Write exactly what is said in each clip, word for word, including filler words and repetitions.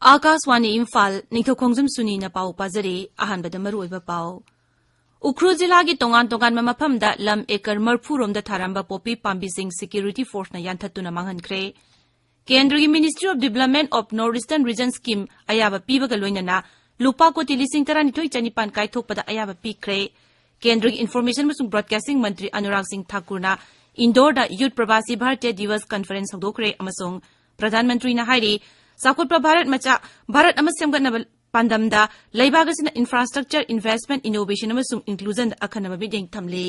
ꯑꯥꯀꯥꯁꯋꯥꯅꯤ ꯏꯝꯐꯥꯜ, ꯅꯤꯡꯊꯧꯈꯣꯡꯖꯝ ꯁꯨꯅꯤꯅ ꯄꯥꯎ ꯄꯥꯖꯔꯤ꯫ ꯑꯍꯥꯟꯕꯗ ꯃꯔꯨꯑꯣꯏꯕ ꯄꯥꯎ꯫ ꯎꯈ꯭ꯔꯨꯜ ꯖꯤꯂꯥꯒꯤ ꯇꯣꯉꯥꯟ ꯇꯣꯉꯥꯟꯕ ꯃꯐꯝꯗ ꯂꯝ ꯑꯦꯀꯔ ꯃꯔꯐꯨ ꯔꯣꯝꯗ ꯊꯥꯔꯝꯕ ꯄꯣꯄꯤ ꯄꯥꯝꯕꯤꯁꯤꯡ security forceꯅ ꯌꯥꯟꯊꯠꯇꯨꯅ ꯃꯥꯡꯍꯟꯈ꯭ꯔꯦ꯫ ꯀꯦꯟꯗ꯭ꯔꯒꯤ Ministry of Development of North Eastern Region Scheme ꯑꯌꯥꯕ ꯄꯤꯕꯒ ꯂꯣꯏꯅꯅ ꯂꯨꯄꯥ ꯀꯣꯇꯤ ꯂꯤꯁꯤꯡ ꯇꯔꯥꯅꯤꯊꯣꯏ ꯆꯅꯤꯄꯥꯟ ꯀꯥꯏꯊꯣꯛꯄꯗ ꯑꯌꯥꯕ ꯄꯤꯈ꯭ꯔꯦ꯫ ꯀꯦꯟꯗ꯭ꯔꯒꯤ Information ꯑꯃꯁꯨꯡ Broadcasting ꯃꯟꯇ꯭ꯔꯤ ꯑꯅꯨꯔꯥꯒ ꯁꯤꯡ ꯊꯥꯀꯨꯔꯅ ꯏꯟꯗꯣꯔꯗ Youth Pravasi Bharatiya Diwas Conference ꯍꯧꯗꯣꯛꯈ꯭ꯔꯦ ꯑꯃꯁꯨꯡ ꯄ꯭ꯔꯙꯥꯟ ꯃꯟꯇ꯭ꯔꯤꯅ ꯍꯥꯏꯔꯤ, ꯆꯥꯎꯈꯠꯄ ꯚꯥꯔꯠ ꯃꯆꯥ, ꯚꯥꯔꯠ ꯑꯃ ꯁꯦꯝꯒꯠꯅꯕ ꯄꯥꯟꯗꯝꯗ ꯂꯩꯕꯥꯛ ꯑꯁꯤꯅ infrastructure investment, innovation ꯑꯃꯁꯨꯡ inclusionꯗ ꯑꯈꯟꯅꯕ ꯃꯤꯠꯌꯦꯡ ꯊꯝꯂꯤ꯫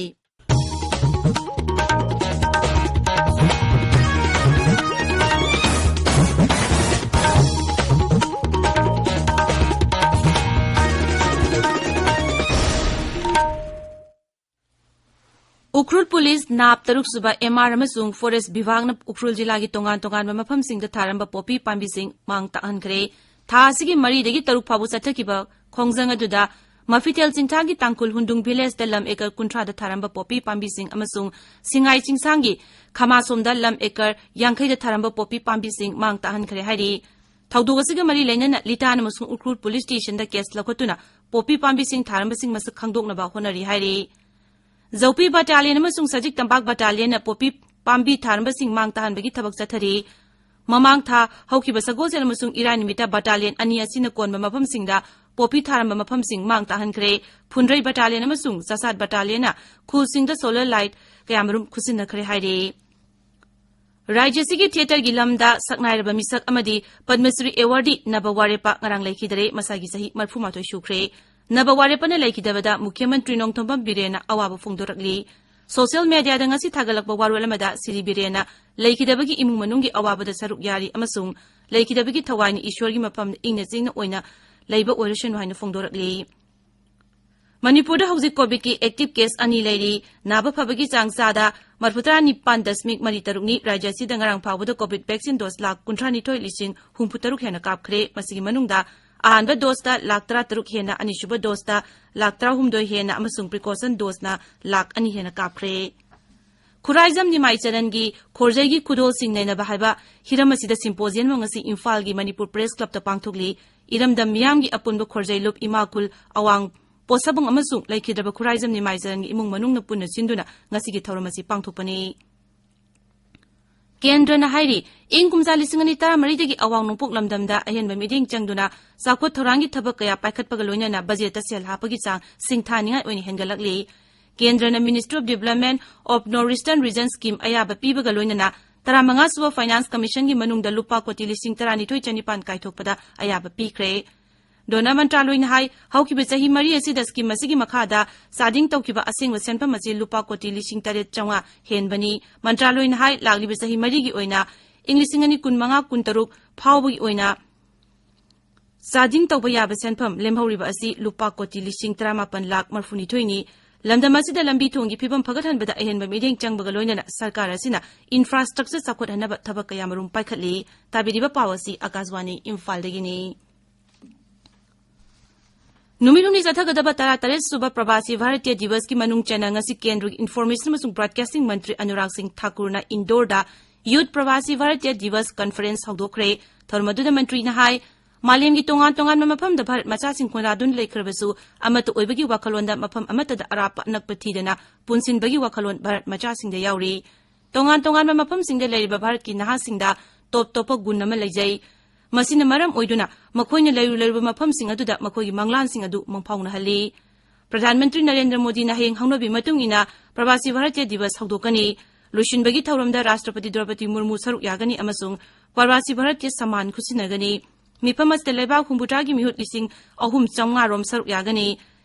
ꯎꯈ꯭ꯔꯨꯜ ꯄꯨꯂꯤꯁ, ꯅꯥꯞ ꯇꯔꯨꯛ ꯁꯨꯕ ꯑꯦꯝ ꯑꯥꯔ ꯑꯃꯁꯨꯡ ꯐꯣꯔꯦꯁ ꯕꯤꯚꯥꯒꯅ ꯎꯈ꯭ꯔꯨꯜ ꯖꯤꯂꯥꯒꯤ ꯇꯣꯉꯥꯟ ꯇꯣꯉꯥꯟꯕ ꯃꯐꯝꯁꯤꯡꯗ ꯊꯥꯔꯝꯕ ꯄꯣꯄꯤ ꯄꯥꯝꯕꯤꯁꯤꯡ ꯃꯥꯡ ꯇꯥꯛꯍꯟꯈ꯭ꯔꯦ꯫ ꯊꯥ ꯑꯁꯤꯒꯤ ꯃꯔꯤꯗꯒꯤ ꯇꯔꯨꯛ ꯐꯥꯎꯕ ꯆꯠꯊꯈꯤꯕ ꯈꯣꯡꯖꯪ ꯑꯗꯨꯗ ꯃꯐꯤꯇꯦꯜ ꯆꯤꯡꯊꯥꯡꯒꯤ ꯇꯥꯡꯈꯨꯜ ꯍꯨꯟꯗꯨꯡ ꯚꯤꯂꯦꯖꯇ ꯂꯝ ꯑꯦꯀꯔ ꯀꯨꯟꯊ꯭ꯔꯥꯗ ꯊꯥꯔꯝꯕ ꯄꯣꯄꯤ ꯄꯥꯝꯕꯤꯁꯤꯡ ꯑꯃꯁꯨꯡ ꯁꯤꯡꯉꯥꯏ ꯆꯤꯡꯁꯥꯡꯒꯤ ꯈꯃꯥꯁꯣꯝꯗ ꯂꯝ ꯑꯦꯀꯔ ꯌꯥꯡꯈꯩꯗ ꯊꯥꯔꯝꯕ ꯄꯣꯄꯤ ꯄꯥꯝꯕꯤꯁꯤꯡ ꯃꯥꯡ ꯇꯥꯛꯍꯟꯈ꯭ꯔꯦ ꯍꯥꯏꯔꯤ꯫ ꯊꯧꯗꯣꯛ ꯑꯁꯤꯒ ꯃꯔꯤ ꯂꯩꯅꯅ ꯂꯤꯇꯥꯟ ꯑꯃꯁꯨꯡ ꯎꯈ꯭ꯔꯨꯜ ꯄꯨꯂꯤꯁ ꯁ꯭ꯇꯦꯁꯟꯗ ꯀꯦꯁ ꯂꯧꯈꯠꯇꯨꯅ ꯄꯣꯄꯤ ꯄꯥꯝꯕꯤꯁꯤꯡ ꯊꯥꯔꯝꯕꯁꯤꯡ ꯃꯁꯛ ꯈꯪꯗꯣꯛꯅꯕ ꯍꯣꯠꯅꯔꯤ ꯍꯥꯏꯔꯤ꯫ ꯖꯧꯄꯤ ꯕꯠꯇꯥꯂꯤꯌꯟ ꯑꯃꯁꯨꯡ ꯁꯖꯤꯛ ꯇꯝꯄꯥꯛ ꯕꯠꯇꯥꯂꯤꯌꯟꯅ ꯄꯣꯄꯤ ꯄꯥꯝꯕꯤ ꯊꯥꯔꯝꯕꯁꯤꯡ ꯃꯥꯡ ꯇꯥꯍꯟꯕꯒꯤ ꯊꯕꯛ ꯆꯠꯊꯔꯤ꯫ ꯃꯃꯥꯡ ꯊꯥ ꯍꯧꯈꯤꯕ ꯁꯒꯣꯜꯁꯦꯜ ꯑꯃꯁꯨꯡ ꯏꯔꯥꯏ ꯅꯨꯃꯤꯠꯇ ꯕꯠꯇꯥꯂꯤꯌꯟ ꯑꯅꯤ ꯑꯁꯤꯅ ꯀꯣꯟꯕ ꯃꯐꯝꯁꯤꯡꯗ ꯄꯣꯄꯤ ꯊꯥꯔꯝꯕ ꯃꯐꯝꯁꯤꯡ ꯃꯥꯡ ꯇꯥꯍꯟꯈ꯭ꯔꯦ꯫ ꯐꯨꯟꯗ꯭ꯔꯩ ꯕꯠꯇꯥꯂꯤꯌꯟ ꯑꯃꯁꯨꯡ ꯆꯥꯁꯥꯠ ꯕꯠꯇꯥꯂꯤꯌꯟꯅ ꯈꯨꯜꯁꯤꯡꯗ solar light ꯀꯌꯥꯃꯔꯨꯝ ꯈꯨꯠꯁꯤꯟꯅꯈ꯭ꯔꯦ ꯍꯥꯏꯔꯤ꯫ ꯔꯥꯖ꯭ꯌ ꯑꯁꯤꯒꯤ ꯊꯤꯌꯦꯇꯔꯒꯤ ꯂꯝꯗ ꯁꯛꯅꯥꯏꯔꯕ ꯃꯤꯁꯛ ꯑꯃꯗꯤ ꯄꯗꯃꯁ꯭ꯔꯤ ꯑꯦꯋꯥꯔꯗꯤ ꯅꯕ ꯋꯥꯔꯦꯄꯥ ꯉꯔꯥꯡ ꯂꯩꯈꯤꯗꯔꯦ꯫ ꯃꯁꯥꯒꯤ ꯆꯍꯤ ꯃꯔꯐꯨ ꯃꯥꯊꯣꯏ ꯁꯨꯈ꯭ꯔꯦ꯫ ꯅꯕ ꯋꯥꯔꯦꯄꯥꯅ ꯂꯩꯈꯤꯗꯕꯗ ꯃꯨꯈ꯭ꯌ ꯃꯟꯇ꯭ꯔꯤ ꯅꯣꯡꯊꯣꯝꯕꯝ ꯕꯤꯔꯦꯟꯅ ꯑꯋꯥꯕ ꯐꯣꯡꯗꯣꯔꯛꯂꯤ꯫ ꯁꯣꯁꯤꯌꯦꯜ ꯃꯦꯗꯤꯌꯥꯗ ꯉꯁꯤ ꯊꯥꯒꯠꯂꯛꯄ ꯋꯥꯔꯣꯜ ꯑꯃꯗ ꯁ꯭ꯔꯤ ꯕꯤꯔꯦꯟꯅ ꯂꯩꯈꯤꯗꯕꯒꯤ ꯏꯃꯨꯡ ꯃꯅꯨꯡꯒꯤ ꯑꯋꯥꯕꯗ ꯁꯔꯨꯛ ꯌꯥꯔꯤ ꯑꯃꯁꯨꯡ ꯂꯩꯈꯤꯗꯕꯒꯤ ꯊꯋꯥꯏꯅ ꯏꯁ꯭ꯋꯔꯒꯤ ꯃꯐꯝꯗ ꯏꯪꯅ ꯆꯤꯛꯅ ꯑꯣꯏꯅ ꯂꯩꯕ ꯑꯣꯏꯔꯁꯅꯨ ꯍꯥꯏꯅ ꯐꯣꯡꯗꯣꯔꯛꯂꯤ꯫ ꯃꯅꯤꯄꯨꯔꯗ ꯍꯧꯖꯤꯛ ꯀꯣꯚꯤꯗꯀꯤ ꯑꯦꯛꯇꯤꯚ ꯀꯦꯁ ꯑꯅꯤ ꯂꯩꯔꯤ꯫ ꯅꯥꯕ ꯐꯕꯒꯤ ꯆꯥꯡ ꯆꯥꯗ ꯃꯔꯐꯨꯇꯔꯥ ꯅꯤꯄꯥꯟ ꯗꯁꯃꯤꯛ ꯃꯔꯤ ꯇꯔꯨꯛꯅꯤ꯫ ꯔꯥꯖ꯭ꯌ ꯑꯁꯤꯗ ꯉꯔꯥꯡ ꯐꯥꯎꯕꯗ ꯀꯣꯚꯤꯗ ꯚꯦꯛꯁꯤꯟ ꯗꯣꯁ ꯂꯥꯈ ꯀꯨꯟꯊ꯭ꯔꯥ ꯅꯤꯊꯣꯏ ꯂꯤꯁꯤꯡ ꯍꯨꯝꯐꯨ ꯇꯔꯨꯛ ꯍꯦꯟꯅ ꯀꯥꯞꯈ꯭ꯔꯦ꯫ ꯃꯁꯤꯒꯤ ꯃꯅꯨꯡꯗ ꯑꯍꯥꯟꯕ ꯗꯣꯁꯇ ꯂꯥꯈ ꯇꯔꯥ ꯇꯔꯨꯛ ꯍꯦꯟꯅ, ꯑꯅꯤꯁꯨꯕ ꯗꯣꯁꯇ ꯂꯥꯈ ꯇꯔꯥ ꯍꯨꯝꯗꯣꯏ ꯍꯦꯟꯅ ꯑꯃꯁꯨꯡ ꯄ꯭ꯔꯤꯀꯣꯁꯟ ꯗꯣꯁꯅ ꯂꯥꯈ ꯑꯅꯤ ꯍꯦꯟꯅ ꯀꯥꯞꯈ꯭ꯔꯦ꯫ ꯈꯨꯔꯥꯏꯖꯝ ꯅꯤꯃꯥꯏ ꯆꯔꯟꯒꯤ ꯈꯣꯔꯖꯩꯒꯤ ꯈꯨꯗꯣꯜꯁꯤꯡ ꯅꯩꯅꯕ ꯍꯥꯏꯕ ꯍꯤꯔꯝ ꯑꯁꯤꯗ symposium ꯑꯃ ꯉꯁꯤ ꯏꯝꯐꯥꯜꯒꯤ ꯃꯅꯤꯄꯨꯔ Press Clubꯇ ꯄꯥꯡꯊꯣꯛꯂꯤ꯫ ꯏꯔꯝꯗꯝ ꯃꯤꯌꯥꯝꯒꯤ ꯑꯄꯨꯟꯕ ꯈꯣꯔꯖꯩ ꯂꯨꯞ ꯏꯃꯥ ꯈꯨꯜ ꯑꯋꯥꯡ ꯄꯣꯠꯁꯥꯕꯨꯡ ꯑꯃꯁꯨꯡ ꯂꯩꯈꯤꯗ꯭ꯔꯕ ꯈꯨꯔꯥꯏꯖꯝ ꯅꯤꯃꯥꯏ ꯆꯔꯟꯒꯤ ꯏꯃꯨꯡ ꯃꯅꯨꯡꯅ ꯄꯨꯟꯅ ꯁꯤꯟꯗꯨꯅ ꯉꯁꯤꯒꯤ ꯊꯧꯔꯝ ꯑꯁꯤ ꯄꯥꯡꯊꯣꯛꯄꯅꯤ꯫ ꯀꯦꯟꯗ꯭ꯔꯅ ꯍꯥꯏꯔꯤ, ꯏꯪ ꯀꯨꯝꯖꯥ ꯂꯤꯁꯤꯡ ꯑꯅꯤ ꯇꯔꯥꯃꯔꯤꯗꯒꯤ ꯑꯋꯥꯡ ꯅꯣꯡꯄꯣꯛ ꯂꯝꯗꯝꯗ ꯑꯍꯦꯟꯕ ꯃꯤꯠꯌꯦꯡ ꯆꯪꯗꯨꯅ ꯆꯥꯎꯈꯠ ꯊꯧꯔꯥꯡꯒꯤ ꯊꯕꯛ ꯀꯌꯥ ꯄꯥꯏꯈꯠꯄꯒ ꯂꯣꯏꯅꯅ ꯕꯖꯦꯠꯇ ꯁꯦꯜ ꯍꯥꯞꯄꯒꯤ ꯆꯥꯡ ꯁꯤꯡꯊꯥꯅꯤꯡꯉꯥꯏ ꯑꯣꯏꯅ ꯍꯦꯟꯒꯠꯂꯛꯂꯤ꯫ ꯀꯦꯟꯗ꯭ꯔꯅ Ministry of Development of North Eastern Region Scheme ꯑꯌꯥꯕ ꯄꯤꯕꯒ ꯂꯣꯏꯅꯅ ꯇꯔꯥꯃꯉꯥ ꯁꯨꯕ Finance Commissionꯒꯤ ꯃꯅꯨꯡꯗ ꯂꯨꯄꯥ ꯀꯣꯇꯤ ꯂꯤꯁꯤꯡ ꯇꯔꯥꯅꯤꯊꯣꯏ ꯆꯅꯤꯄꯥꯟ ꯀꯥꯏꯊꯣꯛꯄꯗ ꯑꯌꯥꯕ ꯄꯤꯈ꯭ꯔꯦ꯫ ꯗꯣꯅꯥ ꯃꯟꯇ꯭ꯔꯥꯂꯣꯏꯅ ꯍꯥꯏ, ꯍꯧꯈꯤꯕ ꯆꯍꯤ ꯃꯔꯤ ꯑꯁꯤꯗ scheme ꯑꯁꯤꯒꯤ ꯃꯈꯥꯗ ꯆꯥꯗꯤꯡ ꯇꯧꯈꯤꯕ ꯑꯁꯦꯡꯕ ꯁꯦꯟꯐꯝ ꯑꯁꯤ ꯂꯨꯄꯥ ꯀꯣꯇꯤ ꯂꯤꯁꯤꯡ ꯇꯔꯦꯠ ꯆꯥꯝꯃꯉꯥ ꯍꯦꯟꯕꯅꯤ꯫ ꯃꯟꯇ꯭ꯔꯥꯂꯣꯏꯅ ꯍꯥꯏ, ꯂꯥꯛꯂꯤꯕ ꯆꯍꯤ ꯃꯔꯤꯒꯤ ꯑꯣꯏꯅ ꯏꯪ ꯂꯤꯁꯤꯡ ꯑꯅꯤ ꯀꯨꯟꯃꯉꯥ ꯀꯨꯟꯇꯔꯨꯛ ꯐꯥꯎꯕꯒꯤ ꯑꯣꯏꯅ ꯆꯥꯗꯤꯡ ꯇꯧꯕ ꯌꯥꯕ ꯁꯦꯟꯐꯝ ꯂꯦꯝꯍꯧꯔꯤꯕ ꯑꯁꯤ ꯂꯨꯄꯥ ꯀꯣꯇꯤ ꯂꯤꯁꯤꯡ ꯇꯔꯥꯃꯥꯄꯟ ꯂꯥꯈ ꯃꯔꯐꯨꯅꯤꯊꯣꯏꯅꯤ꯫ ꯂꯝꯗꯝ ꯑꯁꯤꯗ ꯂꯝꯕꯤ ꯊꯣꯡꯒꯤ ꯐꯤꯕꯝ ꯐꯒꯠꯍꯟꯕꯗ ꯑꯍꯦꯟꯕ ꯃꯤꯠꯌꯦꯡ ꯆꯪꯕꯒ ꯂꯣꯏꯅꯅ ꯁꯔꯀꯥꯔ ꯑꯁꯤꯅ infrastructure ꯆꯥꯎꯈꯠꯍꯟꯅꯕ ꯊꯕꯛ ꯀꯌꯥ ꯃꯔꯨꯝ ꯄꯥꯏꯈꯠꯂꯤ꯫ ꯇꯥꯕꯤꯔꯤꯕ ꯄꯥꯎ ꯑꯁꯤ ꯑꯀꯥꯁꯕꯥꯅꯤ ꯏꯝꯐꯥꯜꯗꯒꯤꯅꯤ꯫ ꯅꯨꯃꯤꯠ ꯍꯨꯝꯅꯤ ꯆꯠꯊꯒꯗꯕ ꯇꯔꯥꯇꯔꯦꯠ ꯁꯨꯕ ꯄ꯭ꯔꯕꯥꯁꯤ ꯚꯥꯔꯇꯤꯌ ꯗꯤꯕꯁꯀꯤ ꯃꯅꯨꯡ ꯆꯟꯅ ꯉꯁꯤ ꯀꯦꯟꯗ꯭ꯔꯒꯤ Information ꯑꯃꯁꯨꯡ Broadcasting ꯃꯟꯇ꯭ꯔꯤ ꯑꯅꯨꯔꯥꯒ ꯁꯤꯡ ꯊꯥꯀꯨꯔꯅ ꯏꯟꯗꯣꯔꯗ Youth Pravasi Bharatiya Divas Conference ꯍꯧꯗꯣꯛꯈ꯭ꯔꯦ꯫ ꯊꯧꯔꯝ ꯑꯗꯨꯗ ꯃꯟꯇ꯭ꯔꯤꯅ ꯍꯥꯏ, ꯃꯥꯂꯦꯝꯒꯤ ꯇꯣꯉꯥꯟ ꯇꯣꯉꯥꯟꯕ ꯃꯐꯝꯗ ꯚꯥꯔꯠ ꯃꯆꯥꯁꯤꯡ ꯈꯣꯟꯗꯥꯗꯨꯅ ꯂꯩꯈ꯭ꯔꯕꯁꯨ, ꯑꯃꯠꯇ ꯑꯣꯏꯕꯒꯤ ꯋꯥꯈꯜꯂꯣꯟꯗ ꯃꯐꯝ ꯑꯃꯠꯇꯗ ꯑꯔꯥꯞꯄ ꯑꯅꯛꯄ ꯊꯤꯗꯅ ꯄꯨꯟꯁꯤꯟꯕꯒꯤ ꯋꯥꯈꯜꯂꯣꯟ ꯚꯥꯔꯠ ꯃꯆꯥꯁꯤꯡꯗ ꯌꯥꯎꯔꯤ꯫ ꯇꯣꯉꯥꯟ ꯇꯣꯉꯥꯟꯕ ꯃꯐꯝꯁꯤꯡꯗ ꯂꯩꯔꯤꯕ ꯚꯥꯔꯠꯀꯤ ꯅꯍꯥꯁꯤꯡꯗ ꯇꯣꯞ ꯇꯣꯞꯄ ꯒꯨꯟ ꯑꯃ ꯂꯩꯖꯩ꯫ ꯃꯁꯤꯅ ꯃꯔꯝ ꯑꯣꯏꯗꯨꯅ ꯃꯈꯣꯏꯅ ꯂꯩꯔꯨ ꯂꯩꯔꯨꯕ ꯃꯐꯝꯁꯤꯡ ꯑꯗꯨꯗ ꯃꯈꯣꯏꯒꯤ ꯃꯪꯂꯥꯟꯁꯤꯡ ꯑꯗꯨ ꯃꯪꯐꯥꯎꯅꯍꯜꯂꯤ꯫ ꯄ꯭ꯔꯙꯥꯟ ꯃꯟꯇ꯭ꯔꯤ ꯅꯔꯦꯟꯗ꯭ꯔ ꯃꯣꯗꯤꯅ ꯍꯌꯦꯡ ꯍꯧꯅꯕꯤ ꯃꯇꯨꯡ ꯏꯟꯅ ꯄ꯭ꯔꯕꯥꯁꯤ ꯚꯥꯔꯇꯤꯌ ꯗꯤꯕꯁ ꯍꯧꯗꯣꯛꯀꯅꯤ꯫ ꯂꯣꯏꯁꯤꯟꯕꯒꯤ ꯊꯧꯔꯝꯗ ꯔꯥꯁꯇ꯭ꯔꯄꯇꯤ ꯗ꯭ꯔꯧꯄꯗꯤ ꯃꯨꯔꯃꯨ ꯁꯔꯨꯛ ꯌꯥꯒꯅꯤ ꯑꯃꯁꯨꯡ ꯄ꯭ꯔꯕꯥꯁꯤ ꯚꯥꯔꯇꯤꯌ ꯁꯃꯥꯟ ꯈꯨꯠꯁꯤꯟꯅꯒꯅꯤ꯫ ꯃꯤꯐꯝ ꯑꯁꯤꯗ ꯂꯩꯕꯥꯛ ꯍꯨꯝꯐꯨꯇꯔꯥꯒꯤ ꯃꯤꯍꯨꯠ ꯂꯤꯁꯤꯡ ꯑꯍꯨꯝ ꯆꯥꯝꯃꯉꯥ ꯔꯣꯝ ꯁꯔꯨꯛ ꯌꯥꯒꯅꯤ꯫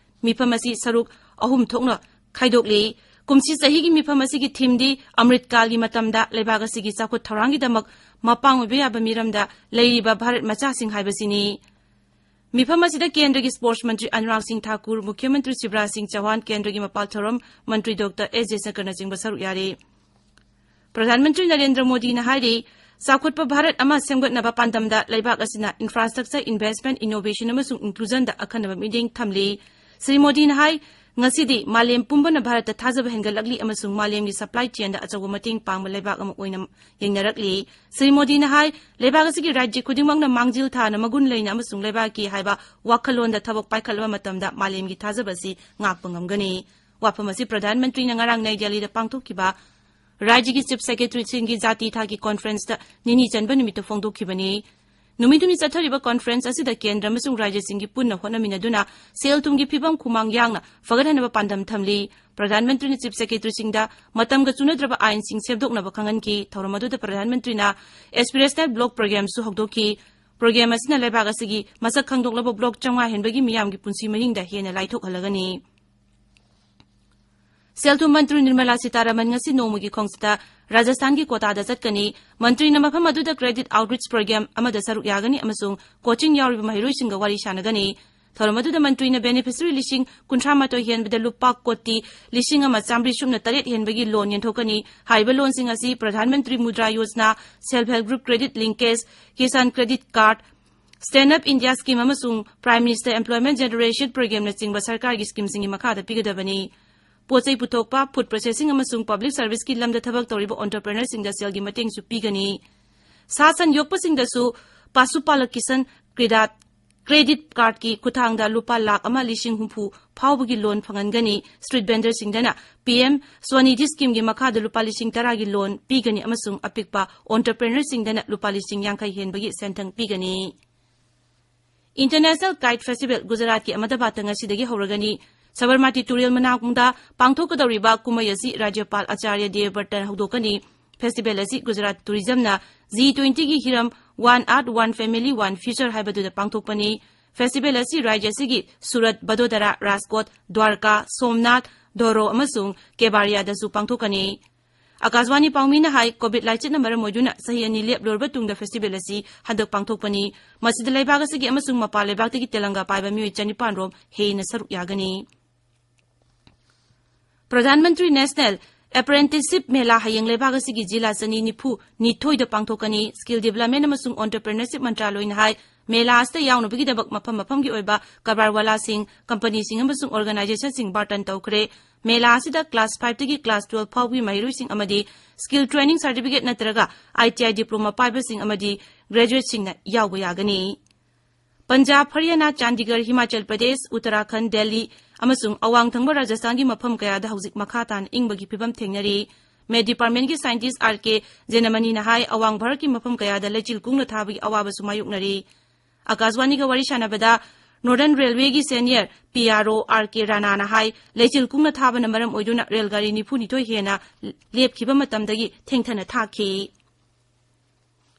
ꯃꯤꯐꯝ ꯑꯁꯤ ꯁꯔꯨꯛ ꯑꯍꯨꯝ ꯊꯣꯛꯅ ꯈꯥꯏꯗꯣꯛꯂꯤ꯫ ꯀꯨꯝꯁꯤ ꯆꯍꯤꯒꯤ ꯃꯤꯐꯝ ꯑꯁꯤꯒꯤ themeꯗꯤ ꯑꯃ꯭ꯔꯤꯠ ꯀꯥꯜꯒꯤ ꯃꯇꯝꯗ ꯂꯩꯕꯥꯛ ꯑꯁꯤꯒꯤ ꯆꯥꯎꯈꯠ ꯊꯧꯔꯥꯡꯒꯤꯗꯃꯛ ꯃꯄꯥꯡ ꯑꯣꯏꯕ ꯌꯥꯕ ꯃꯤꯔꯝꯗ ꯂꯩꯔꯤꯕ ꯚꯥꯔꯠ ꯃꯆꯥꯁꯤꯡ ꯍꯥꯏꯕꯁꯤꯅꯤ꯫ ꯃꯤꯐꯝ ꯑꯁꯤꯗ ꯀꯦꯟꯗ꯭ꯔꯒꯤ Sports ꯃꯟꯇ꯭ꯔꯤ ꯑꯅꯨꯔꯥꯒ ꯁꯤꯡ ꯊꯥꯀꯨꯔ, ꯃꯨꯈ꯭ꯌ ꯃꯟꯇ꯭ꯔꯤ ꯁꯤꯕꯔꯥꯖ ꯁꯤꯡ ꯆꯧꯍꯥꯟ, ꯀꯦꯟꯗ꯭ꯔꯒꯤ ꯃꯄꯥꯜ ꯊꯧꯔꯝ ꯃꯟꯇ꯭ꯔꯤ ꯗꯣꯛꯇꯔ ꯑꯦꯁ ꯖꯌꯁꯪꯀꯔꯅꯆꯤꯡꯕ ꯁꯔꯨꯛ ꯌꯥꯔꯤ꯫ ꯄ꯭ꯔꯙꯥꯟ ꯃꯟꯇ꯭ꯔꯤ ꯅꯔꯦꯟꯗ꯭ꯔ ꯃꯣꯗꯤꯅ ꯍꯥꯏꯔꯤ, ꯆꯥꯎꯈꯠꯄ ꯚꯥꯔꯠ ꯑꯃ ꯁꯦꯝꯒꯠꯅꯕ ꯄꯥꯟꯗꯝꯗ ꯂꯩꯕꯥꯛ ꯑꯁꯤꯅ Infrastructure Investment, Innovation ꯑꯃꯁꯨꯡ Inclusionꯗ ꯑꯈꯟꯅꯕ ꯃꯤꯠꯌꯦꯡ ꯊꯝꯂꯤ꯫ ꯁ꯭ꯔꯤ ꯃꯣꯗꯤꯅ ꯍꯥꯏ, ꯉꯁꯤꯗꯤ ꯃꯥꯂꯦꯝ ꯄꯨꯝꯕꯅ ꯚꯥꯔꯠꯇ ꯊꯥꯖꯕ ꯍꯦꯟꯒꯠꯂꯛꯂꯤ ꯑꯃꯁꯨꯡ ꯃꯥꯂꯦꯝꯒꯤ supply chainꯗ ꯑꯆꯧꯕ ꯃꯇꯦꯡ ꯄꯥꯡꯕ ꯂꯩꯕꯥꯛ ꯑꯃ ꯑꯣꯏꯅ ꯌꯦꯡꯅꯔꯛꯂꯤ꯫ ꯁ꯭ꯔꯤ ꯃꯣꯗꯤꯅ ꯍꯥꯏ, ꯂꯩꯕꯥꯛ ꯑꯁꯤꯒꯤ ꯔꯥꯖ꯭ꯌ ꯈꯨꯗꯤꯡꯃꯛꯅ ꯃꯥꯡꯖꯤꯜ ꯊꯥꯅ ꯃꯒꯨꯟ ꯂꯩꯅ ꯑꯃꯁꯨꯡ ꯂꯩꯕꯥꯛꯀꯤ ꯍꯥꯏꯕ ꯋꯥꯈꯜꯂꯣꯟꯗ ꯊꯕꯛ ꯄꯥꯏꯈꯠꯂꯕ ꯃꯇꯝꯗ ꯃꯥꯂꯦꯝꯒꯤ ꯊꯥꯖꯕ ꯑꯁꯤ ꯉꯥꯛꯄ ꯉꯝꯒꯅꯤ꯫ ꯋꯥꯐꯝ ꯑꯁꯤ ꯄ꯭ꯔꯙꯥꯟ ꯃꯟꯇ꯭ꯔꯤꯅ ꯉꯔꯥꯡ ꯅꯩ ꯗꯦꯜꯂꯤꯗ ꯄꯥꯡꯊꯣꯛꯈꯤꯕ ꯔꯥꯖ꯭ꯌꯒꯤ chief secretaryꯁꯤꯡꯒꯤ ꯖꯥꯇꯤ ꯊꯥꯒꯤ conferenceꯇ ꯅꯤꯅꯤ ꯆꯟꯕ ꯅꯨꯃꯤꯠꯇ ꯐꯣꯡꯗꯣꯛꯈꯤꯕꯅꯤ꯫ ꯅꯨꯃꯤꯠ ꯍꯨꯝꯅꯤ ꯆꯠꯊꯔꯤꯕ conference ꯑꯁꯤꯗ ꯀꯦꯟꯗ꯭ꯔ ꯑꯃꯁꯨꯡ ꯔꯥꯖ꯭ꯌꯁꯤꯡꯒꯤ ꯄꯨꯟꯅ ꯍꯣꯠꯅꯃꯤꯟꯅꯗꯨꯅ ꯁꯦꯜ ꯊꯨꯝꯒꯤ ꯐꯤꯕꯝ ꯈꯨꯃꯥꯡ ꯌꯥꯡꯅ ꯐꯒꯠꯍꯟꯅꯕ ꯄꯥꯟꯗꯝ ꯊꯝꯂꯤ꯫ ꯄ꯭ꯔꯙꯥꯟ ꯃꯟꯇ꯭ꯔꯤꯅ chief secretaryꯁꯤꯡꯗ ꯃꯇꯝꯒ ꯆꯨꯅꯗ꯭ꯔꯕ ꯑꯥꯏꯟꯁꯤꯡ ꯁꯦꯝꯗꯣꯛꯅꯕ ꯈꯪꯍꯟꯈꯤ꯫ ꯊꯧꯔꯝ ꯑꯗꯨꯗ ꯄ꯭ꯔꯙꯥꯟ ꯃꯟꯇ꯭ꯔꯤꯅ aspirational block programmeꯁꯨ ꯍꯧꯗꯣꯛꯈꯤ꯫ Programme ꯑꯁꯤꯅ ꯂꯩꯕꯥꯛ ꯑꯁꯤꯒꯤ ꯃꯁꯛ ꯈꯪꯗꯣꯛꯂꯕ block ꯆꯥꯝꯃꯉꯥ ꯍꯦꯟꯕꯒꯤ ꯃꯤꯌꯥꯝꯒꯤ ꯄꯨꯟꯁꯤ ꯃꯍꯤꯡꯗ ꯍꯦꯟꯅ ꯂꯥꯏꯊꯣꯛꯍꯜꯂꯒꯅꯤ꯫ ꯁꯦꯜ ꯊꯨꯝ ꯃꯟꯇ꯭ꯔꯤ ꯅꯤꯔꯃꯂꯥ ꯁꯤꯇꯥꯔꯥꯃꯟ ꯉꯁꯤ ꯅꯣꯡꯃꯒꯤ ꯈꯣꯡꯆꯠꯇ ꯔꯥꯖꯁꯊꯥꯟꯒꯤ ꯀꯣꯇꯥꯗ ꯆꯠꯀꯅꯤ꯫ ꯃꯟꯇ꯭ꯔꯤꯅ ꯃꯐꯝ ꯑꯗꯨꯗ credit outreach programme ꯑꯃꯗ ꯁꯔꯨꯛ ꯌꯥꯒꯅꯤ ꯑꯃꯁꯨꯡ coaching ꯌꯥꯎꯔꯤꯕ ꯃꯍꯩꯔꯣꯏꯁꯤꯡꯒ ꯋꯥꯔꯤ ꯁꯥꯟꯅꯒꯅꯤ꯫ ꯊꯧꯔꯝ ꯑꯗꯨꯗ ꯃꯟꯇ꯭ꯔꯤꯅ beneficiary ꯂꯤꯁꯤꯡ ꯀꯨꯟꯊ꯭ꯔꯥ ꯃꯥꯊꯣꯏ ꯍꯦꯟꯕꯗ ꯂꯨꯄꯥ ꯀꯣꯇꯤ ꯂꯤꯁꯤꯡ ꯑꯃ ꯆꯥꯃꯔꯤ ꯁꯨꯞꯅ ꯇꯔꯦꯠ ꯍꯦꯟꯕꯒꯤ loan ꯌꯦꯟꯊꯣꯛꯀꯅꯤ꯫ ꯍꯥꯏꯔꯤꯕ loanꯁꯤꯡ ꯑꯁꯤ Pradhan Mantri Mudra Yojana, self help group credit linkage, Kisan credit card, Stand Up India scheme ꯑꯃꯁꯨꯡ Prime Minister Employment Generation Programmeꯅꯆꯤꯡꯕ ꯁꯔꯀꯥꯔꯒꯤ schemeꯁꯤꯡꯒꯤ ꯃꯈꯥꯗ ꯄꯤꯒꯗꯕꯅꯤ꯫ ꯄꯣꯠ ꯆꯩ ꯄꯨꯊꯣꯛꯄ, food processing ꯑꯃꯁꯨꯡ public serviceꯀꯤ ꯂꯝꯗ ꯊꯕꯛ ꯇꯧꯔꯤꯕ entrepreneurꯁꯤꯡꯗ ꯁꯦꯜꯒꯤ ꯃꯇꯦꯡꯁꯨ ꯄꯤꯒꯅꯤ꯫ ꯁꯥ ꯁꯟ ꯌꯣꯛꯄꯁꯤꯡꯗꯁꯨ ꯄꯥꯁꯨ ꯄꯥꯂꯛ ꯀꯤꯁꯟ ꯀ꯭ꯔꯤꯗꯥꯠ credit cardꯀꯤ ꯈꯨꯠꯊꯥꯡꯗ ꯂꯨꯄꯥ ꯂꯥꯈ ꯑꯃ ꯂꯤꯁꯤꯡ ꯍꯨꯝꯐꯨ ꯐꯥꯎꯕꯒꯤ loan ꯐꯪꯍꯟꯒꯅꯤ꯫ Street vendorꯁꯤꯡꯗꯅ PM Swanidhi schemeꯒꯤ ꯃꯈꯥꯗ ꯂꯨꯄꯥ ꯂꯤꯁꯤꯡ ꯇꯔꯥꯒꯤ loan ꯄꯤꯒꯅꯤ ꯑꯃꯁꯨꯡ ꯑꯄꯤꯛꯄ entrepreneurꯁꯤꯡꯗꯅ ꯂꯨꯄꯥ ꯂꯤꯁꯤꯡ ꯌꯥꯡꯈꯩ ꯍꯦꯟꯕꯒꯤ ꯁꯦꯟꯊꯪ ꯄꯤꯒꯅꯤ꯫ International Kite Festival ꯒꯨꯖꯔꯥꯠꯀꯤ ꯑꯍꯃꯗꯕꯥꯗꯇ ꯉꯁꯤꯗꯒꯤ ꯍꯧꯔꯒꯅꯤ꯫ ꯁꯕꯔꯃꯇꯤ ꯇꯨꯔꯦꯜ ꯃꯅꯥꯛꯗ ꯄꯥꯡꯊꯣꯛꯀꯗꯧꯔꯤꯕ ꯀꯨꯝꯍꯩ ꯑꯁꯤ ꯔꯥꯖ꯭ꯌꯄꯥꯜ ꯑꯥꯆꯥꯔꯌ ꯗꯦꯕꯕ꯭ꯔꯠꯇꯅ ꯍꯧꯗꯣꯛꯀꯅꯤ꯫ Festival ꯑꯁꯤ ꯒꯨꯖꯔꯥꯠ tourismꯅ G twentyꯒꯤ ꯍꯤꯔꯝ One Earth, One Family, One Future ꯍꯥꯏꯕꯗꯨꯗ ꯄꯥꯡꯊꯣꯛꯄꯅꯤ꯫ Festival ꯑꯁꯤ ꯔꯥꯖ꯭ꯌ ꯑꯁꯤꯒꯤ ꯁꯨꯔꯠ, ꯚꯗꯣꯗꯔꯥ, ꯔꯥꯖꯀꯣꯠ, ꯗ꯭ꯋꯥꯔꯀꯥ, ꯁꯣꯝꯅꯥꯊ, ꯙꯣꯔꯣ ꯑꯃꯁꯨꯡ ꯀꯦꯕꯥꯔꯤꯌꯥꯗꯁꯨ ꯄꯥꯡꯊꯣꯛꯀꯅꯤ꯫ ꯑꯀꯥꯁꯕꯥꯅꯤ ꯄꯥꯎꯃꯤꯅ ꯍꯥꯏ, COVID nineteen ꯃꯔꯝ ꯑꯣꯏꯗꯨꯅ ꯆꯍꯤ ꯑꯅꯤ ꯂꯦꯞꯂꯨꯔꯕ ꯇꯨꯡꯗ festival ꯑꯁꯤ ꯍꯟꯗꯛ ꯄꯥꯡꯊꯣꯛꯄꯅꯤ꯫ ꯃꯁꯤꯗ ꯂꯩꯕꯥꯛ ꯑꯁꯤꯒꯤ ꯑꯃꯁꯨꯡ ꯃꯄꯥꯟ ꯂꯩꯕꯥꯛꯇꯒꯤ ꯇꯦꯂꯪꯒꯥ ꯄꯥꯏꯕ ꯃꯤꯑꯣꯏ ꯆꯅꯤꯄꯥꯟ ꯔꯣꯝ ꯍꯦꯟꯅ ꯁꯔꯨꯛ ꯌꯥꯒꯅꯤ꯫ ꯄ꯭ꯔꯙꯥꯟ ꯃꯟꯇ꯭ꯔꯤ National Apprenticeship ꯃꯦꯂꯥ ꯍꯌꯦꯡ ꯂꯩꯕꯥꯛ ꯑꯁꯤꯒꯤ ꯖꯤꯂꯥ ꯆꯅꯤ ꯅꯤꯐꯨ ꯅꯤꯊꯣꯏꯗ ꯄꯥꯡꯊꯣꯛꯀꯅꯤ꯫ Skill Development ꯑꯃꯁꯨꯡ Entrepreneurship ꯃꯟꯇ꯭ꯔꯥꯂꯣꯏꯅ ꯍꯥꯏ, ꯃꯦꯂꯥ ꯑꯁꯤꯗ ꯌꯥꯎꯅꯕꯒꯤꯗꯃꯛ ꯃꯐꯝ ꯃꯐꯝꯒꯤ ꯑꯣꯏꯕ ꯀꯔꯕꯥꯔꯋꯥꯂꯥꯁꯤꯡ, ꯀꯝꯄꯅꯤꯁꯤꯡ ꯑꯃꯁꯨꯡ organizationꯁꯤꯡ ꯕꯥꯔꯇꯟ ꯇꯧꯈ꯭ꯔꯦ꯫ ꯃꯦꯂꯥ ꯑꯁꯤꯗ class fiveꯇꯒꯤ class twelve ꯐꯥꯎꯕꯒꯤ ꯃꯍꯩꯔꯣꯏꯁꯤꯡ ꯑꯃꯗꯤ skill training certificate ꯅꯠꯇ꯭ꯔꯒ I T I diploma ꯄꯥꯏꯕꯁꯤꯡ ꯑꯃꯗꯤ graduateꯁꯤꯡꯅ ꯌꯥꯎꯕ ꯌꯥꯒꯅꯤ꯫ ꯄꯟꯖꯥꯕ, ꯍꯔꯤꯌꯥꯅꯥ, ꯆꯥꯟꯗꯤꯒꯔ, ꯍꯤꯃꯥꯆꯜ ꯄ꯭ꯔꯗꯦꯁ, ꯎꯠꯇꯔꯥꯈꯟꯗ, ꯗꯦꯜꯂꯤ ꯑꯃꯁꯨꯡ ꯑꯋꯥꯡ ꯊꯪꯕ ꯔꯥꯖꯁꯊꯥꯟꯒꯤ ꯃꯐꯝ ꯀꯌꯥꯗ ꯍꯧꯖꯤꯛ ꯃꯈꯥ ꯇꯥꯅ ꯏꯪꯕꯒꯤ ꯐꯤꯕꯝ ꯊꯦꯡꯅꯔꯤ꯫ Met Departmentꯀꯤ scientist R K ꯖꯦꯅꯃꯅꯤꯅ ꯍꯥꯏ, ꯑꯋꯥꯡ ꯚꯥꯔꯠꯀꯤ ꯃꯐꯝ ꯀꯌꯥꯗ ꯂꯩꯆꯤꯜ ꯀꯨꯡꯅ ꯊꯥꯕꯒꯤ ꯑꯋꯥꯕꯁꯨ ꯃꯥꯌꯣꯛꯅꯔꯤ꯫ ꯑꯀꯥꯁꯕꯥꯅꯤꯒ ꯋꯥꯔꯤ ꯁꯥꯟꯅꯕꯗ Northern Railwayꯒꯤ senior P R O R K ꯔꯥꯅꯥꯅ ꯍꯥꯏ, ꯂꯩꯆꯤꯜ ꯀꯨꯡꯅ ꯊꯥꯕꯅ ꯃꯔꯝ ꯑꯣꯏꯗꯨꯅ ꯔꯦꯜ ꯒꯥꯔꯤ ꯅꯤꯐꯨ ꯅꯤꯊꯣꯏ ꯍꯦꯟꯅ ꯂꯦꯞꯈꯤꯕ ꯃꯇꯝꯗꯒꯤ ꯊꯦꯡꯊꯅ ꯊꯥꯈꯤ꯫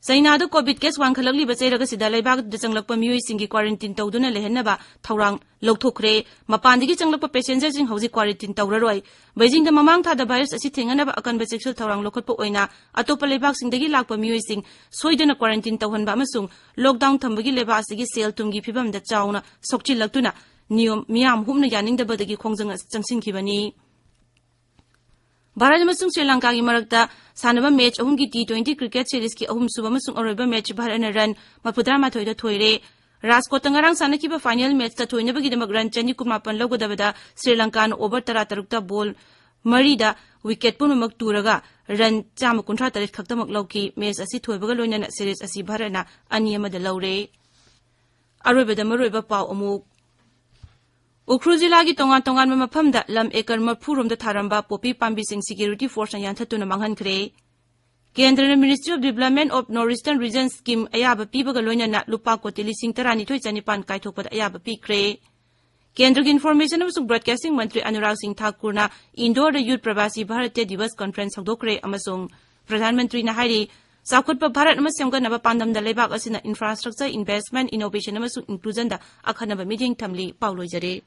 ꯆꯩꯅꯥꯗ COVID case ꯋꯥꯡꯈꯠꯂꯛꯂꯤꯕ ꯆꯩꯔꯛ ꯑꯁꯤꯗ ꯂꯩꯕꯥꯛ ꯑꯗꯨꯗ ꯆꯪꯂꯛꯄ ꯃꯤꯑꯣꯏꯁꯤꯡꯒꯤ quarantine ꯇꯧꯗꯨꯅ ꯂꯩꯍꯟꯅꯕ ꯊꯧꯔꯥꯡ ꯂꯧꯊꯣꯛꯈ꯭ꯔꯦ꯫ ꯃꯄꯥꯟꯗꯒꯤ ꯆꯪꯂꯛꯄ passengerꯁꯤꯡ ꯍꯧꯖꯤꯛ quarantine ꯇꯧꯔꯔꯣꯏ꯫ ꯕꯩꯖꯤꯡꯗ ꯃꯃꯥꯡ ꯊꯥꯗ virus ꯑꯁꯤ ꯊꯦꯡꯅꯅꯕ ꯑꯀꯟꯕ ꯆꯦꯛꯁꯤꯜ ꯊꯧꯔꯥꯡ ꯂꯧꯈꯠꯄ ꯑꯣꯏꯅ ꯑꯇꯣꯞꯄ ꯂꯩꯕꯥꯛꯁꯤꯡꯗꯒꯤ ꯂꯥꯛꯄ ꯃꯤꯑꯣꯏꯁꯤꯡ ꯁꯣꯏꯗꯅ quarantine ꯇꯧꯍꯟꯕ ꯑꯃꯁꯨꯡ lockdown ꯊꯝꯕꯒꯤ ꯂꯩꯕꯥꯛ ꯑꯁꯤꯒꯤ ꯁꯦꯜ ꯊꯨꯝꯒꯤ ꯐꯤꯕꯝꯗ ꯆꯥꯎꯅ ꯁꯣꯛꯆꯤꯜꯂꯛꯇꯨꯅ ꯅꯤꯌꯣꯝ ꯃꯤꯌꯥꯝ ꯍꯨꯞꯅ ꯌꯥꯅꯤꯡꯗꯕꯗꯒꯤ ꯈꯣꯡꯖꯪ ꯑꯁꯤ ꯆꯪꯁꯤꯟꯈꯤꯕꯅꯤ꯫ ꯚꯥꯔꯠ ꯑꯃꯁꯨꯡ ꯁ꯭ꯔꯤ ꯂꯪꯀꯥꯒꯤ ꯃꯔꯛꯇ ꯁꯥꯟꯅꯕ match ꯑꯍꯨꯝꯒꯤ T twenty cricket seriesꯀꯤ ꯑꯍꯨꯝꯁꯨꯕ ꯑꯃꯁꯨꯡ ꯑꯔꯣꯏꯕ match ꯚꯥꯔꯠꯅ run ꯃꯔꯤꯐꯨꯇꯔꯥꯃꯥꯊꯣꯏꯗ ꯊꯣꯏꯔꯦ꯫ ꯔꯥꯖꯀꯣꯠꯇ ꯉꯔꯥꯡ ꯁꯥꯟꯅꯈꯤꯕ final matchꯇ ꯊꯣꯏꯅꯕꯒꯤꯗꯃꯛ run ꯆꯅꯤ ꯀꯨꯟꯃꯥꯄꯟ ꯂꯧꯒꯗꯕꯗ ꯁ꯭ꯔꯤ ꯂꯪꯀꯥꯅ over ꯇꯔꯥꯇꯔꯨꯛꯇ ball ꯃꯔꯤꯗ wicket ꯄꯨꯝꯅꯃꯛ ꯇꯨꯔꯒ run ꯆꯥꯝꯃ ꯀꯨꯟꯊ꯭ꯔꯥ ꯇꯔꯦꯠ ꯈꯛꯇꯃꯛ ꯂꯧꯈꯤ꯫ Match ꯑꯁꯤ ꯊꯣꯏꯕꯒ ꯂꯣꯏꯅꯅ series ꯑꯁꯤ ꯚꯥꯔꯠꯅ ꯑꯅꯤ ꯑꯃꯗ ꯂꯧꯔꯦ꯫ ꯑꯔꯣꯏꯕꯗ ꯃꯔꯨꯑꯣꯏꯕ ꯄꯥꯎ ꯑꯃꯨꯛ꯫ ꯎꯈ꯭ꯔꯨꯜ ꯖꯤꯂꯥꯒꯤ ꯇꯣꯉꯥꯟ ꯇꯣꯉꯥꯟꯕ ꯃꯐꯝꯗ ꯂꯝ acre ꯃꯔꯤꯐꯨ ꯔꯣꯝꯗ ꯊꯥꯔꯝꯕ ꯄꯣꯄꯤ ꯄꯥꯝꯕꯤꯁꯤꯡ security forceꯅ ꯌꯥꯟꯊꯠꯇꯨꯅ ꯃꯥꯡꯍꯟꯈ꯭ꯔꯦ꯫ ꯀꯦꯟꯗ꯭ꯔꯅ Ministry of Development of North Eastern Region scheme ꯑꯌꯥꯕ ꯄꯤꯕꯒ ꯂꯣꯏꯅꯅ ꯂꯨꯄꯥ ꯀꯣꯇꯤ ꯂꯤꯁꯤꯡ ꯇꯔꯥꯅꯤꯊꯣꯏ ꯆꯅꯤꯄꯥꯟ ꯀꯥꯏꯊꯣꯛꯄꯗ ꯑꯌꯥꯕ ꯄꯤꯈ꯭ꯔꯦ꯫ ꯀꯦꯟꯗ꯭ꯔꯒꯤ Information ꯑꯃꯁꯨꯡ Broadcasting ꯃꯟꯇ꯭ꯔꯤ ꯑꯅꯨꯔꯥꯒ ꯁꯤꯡ ꯊꯥꯀꯨꯔꯅ ꯏꯟꯗꯣꯔꯗ Youth Pravasi Bharatiya Diwas conference ꯍꯧꯗꯣꯛꯈ꯭ꯔꯦ ꯑꯃꯁꯨꯡ ꯄ꯭ꯔꯙꯥꯟ ꯃꯟꯇ꯭ꯔꯤꯅ ꯍꯥꯏꯔꯤ, ꯆꯥꯎꯈꯠꯄ ꯚꯥꯔꯠ ꯑꯃ ꯁꯦꯝꯒꯠꯅꯕ ꯄꯥꯟꯗꯝꯗ ꯂꯩꯕꯥꯛ ꯑꯁꯤꯅ infrastructure, investment, innovation ꯑꯃꯁꯨꯡ inclusionꯗ ꯑꯈꯟꯅꯕ ꯃꯤꯠꯌꯦꯡ ꯊꯝꯂꯤ꯫ ꯄꯥꯎ ꯂꯣꯏꯖꯔꯦ꯫